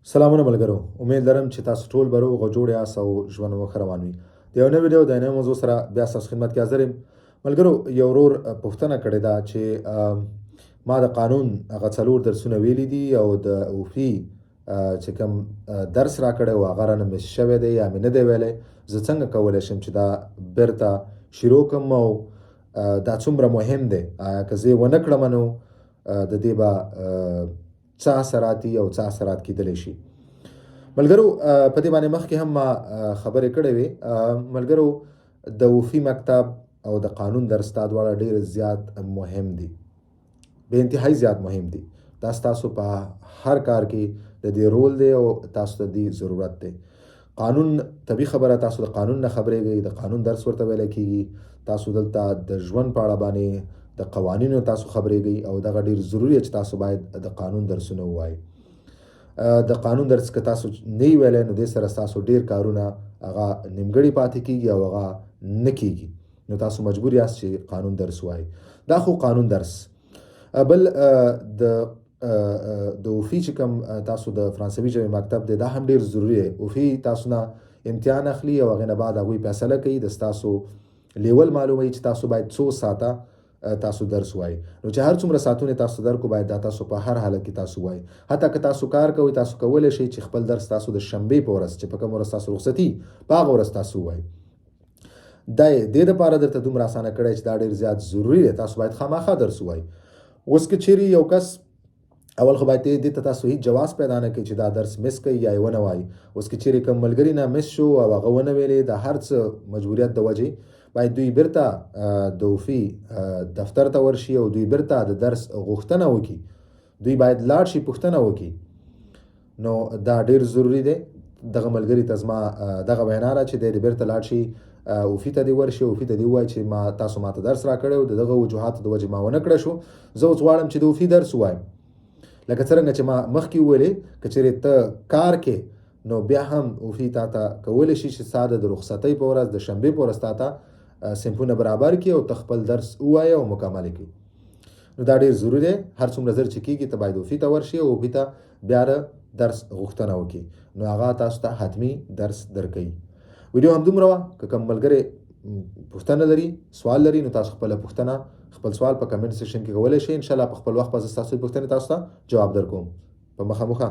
سلامونه ملګرو، امید لرم چې تاسو ټول به روغ او جوړ یاست او ژوند مو ښه روان وي. د یو نوي ویډیو د نوې موضوع سره بیا ستاسو خدمت کې حاضر یم. ملګرو، یو ورور پوښتنه کړې ده چې ما د قانون هغه څلور درسونه ویلي دي او د اوفي چې کوم درس راکړی و هغه رانه مس شوی دی یا مې نه دی ویلی. زه څنګه کولی شم چې دا بیرته شروع کړم او دا څومره مهم دی؟ آیا که زه یې ونه کړم نو د دې به څه اثرات دي او څه اثرات کېدلی شي؟ ملګرو، په دې باندې مخکې هم ما خبرې کړې وې. ملګرو، د وفي مکتب او د قانون درس دا دواړه ډېر زیات مهم دي، بې انتهایي زیات مهم دي. دا ستاسو په هر کار کې د دې رول دی او تاسو ته دې ضرورت دی. قانون طبیعي خبره، تاسو د قانون نه خبرېږئ، د قانون درس ورته ویل کېږي. تاسو دلته د ژوند په اړه باندې د قوانینو تاسو خبرېږئ او دغه ډېر ضروري چې تاسو باید د قانون درسونه ووایئ. د قانون درس که تاسو نه ویلی نو دې سره تاسو ډېر کارونه هغه نیمګړي پاتې کېږي او هغه نه کېږي، نو تاسو مجبور یاست چې قانون درس وایئ. دا خو قانون درس. بل د د اوفي چې کوم تاسو د فرانسوي ژبې مکتب دی، دا هم ډیر ضروري دی. اوفي تاسو نه امتحان اخلي او هغې نه بعد هغوی فیصله کوي، د ستاسو لیول معلوموي چې تاسو باید څو ساعته تاسو درس وایي. نو چې هر څومره ساعتونه تاسو درکو، باید دا تاسو په هر حالت کې تاسو وایي. حتی که تاسو کار کوئ، تاسو کولی شئ چې خپل درس تاسو د شنبې په ورځ، چې په کوم ورځ تاسو رخصتي، په هغه ورځ تاسو وایي. دا یې دې دپاره درته دومره اسانه کړی چې دا ډېر زیات ضروري دی، تاسو باید خامخا درس ووایئ. اوس که چیرې یو کس، اول خو باید دې ته تاسو هیڅ جواز پیدا نه کړئ چې دا درس مس کوي یا یې ونه وایي. اوس که چیرې کوم ملګري نه مس شو او هغه ونه ویلې، د هر څه مجبوریت د وجې، باید دوی بیرته د اوفي دفتر ته ورشي او دوی بیرته د درس غوښتنه وکړي. دوی باید لاړ شي، پوښتنه وکړي. نو دا ډیر ضروري دی. دغه ملګري ته زما دغه وینا ده چې دی دې بیرته لاړ شي، اوفي ته دې ورشي، اوفي ته دې ووایي چې ما تاسو ماته درس راکړی او د دغه وجوهاتو د وجې ما ونه کړی شو، زه اوس غواړم چې د اوفي درس ووایم. لکه څرنګه چې ما مخکې وویلې، که چېرې ته کار کې نو بیا هم اوفي تا ته کولی شي چې ستا د رخصتۍ په ورځ، د شنبې په ورځ، تا ته صنفونه برابر کړي او ته خپل درس ووایې او مکمل کړي. نو دا ډیر ضروري دی. هر څومره زر چې کیږي ته باید اوفي ته ورشي او اوفي ته بیا د درس غوښتنه وکړي، نو هغه تاسو ته حتمي درس درکوي. ویډیو هم دومره وه. که کوم ملګری پوښتنه لري، سوال لري، نو تاسو خپله پوښتنه، خپل سوال په کمنټ سیکشن کې کولی شئ. ان شاء الله په خپل وخت به زه ستاسو پوښتنې تاسو ته جواب درکوم. په مخه مو ښه.